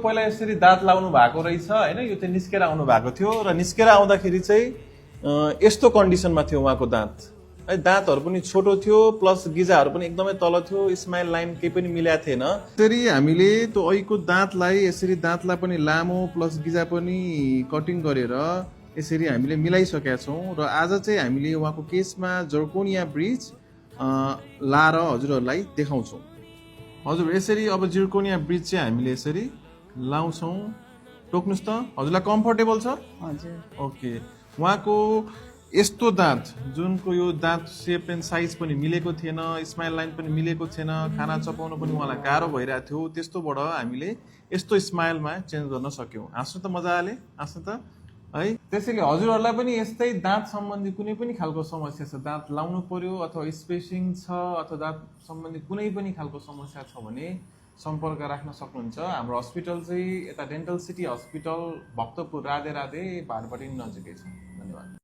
पहिला यसरी दाँत लाउनु भएको रहेछ हैन, यो चाहिँ निस्केर आउनु भएको थियो र निस्केर आउँदाखेरि चाहिँ यस्तो कन्डिसनमा थियो उहाँको दाँत है। दाँतहरू पनि छोटो थियो प्लस गिजाहरू पनि एकदमै तल थियो, स्माइल लाइन केही पनि मिलेको थिएन। यसरी हामीले त्यो ऐको दाँतलाई यसरी दाँतलाई पनि लामो प्लस गिजा पनि कटिङ गरेर यसरी हामीले मिलाइसकेका छौँ र आज चाहिँ हामीले उहाँको केसमा जर्कोनिया ब्रिज लाएर हजुरहरूलाई देखाउँछौँ। हजुर यसरी अब जिर्कोनिया ब्रिज चाहिँ हामीले यसरी लाउँछौँ। टोक्नुस् त, हजुरलाई कम्फर्टेबल छ? हजुर। ओके, उहाँको यस्तो दाँत जुनको यो दाँत सेप एन्ड साइज पनि मिलेको थिएन, स्माइल लाइन पनि मिलेको थिएन, खाना चपाउनु पनि उहाँलाई गाह्रो भइरहेको थियो, त्यस्तोबाट हामीले यस्तो स्माइलमा चेन्ज गर्न सक्यौँ। हाँस्नु त मजाले, हाँस्नु त है। त्यसैले हजुरहरूलाई पनि यस्तै दाँत सम्बन्धी कुनै पनि खालको समस्या छ, दाँत लाउनु पर्यो अथवा स्पेसिङ छ अथवा दाँत सम्बन्धी कुनै पनि खालको समस्या छ भने सम्पर्क राख्न सक्नुहुन्छ। हाम्रो हस्पिटल चाहिँ यता dental city hospital Bhaktapur Radhe Radhe Bhatpati नजिकै छ। धन्यवाद।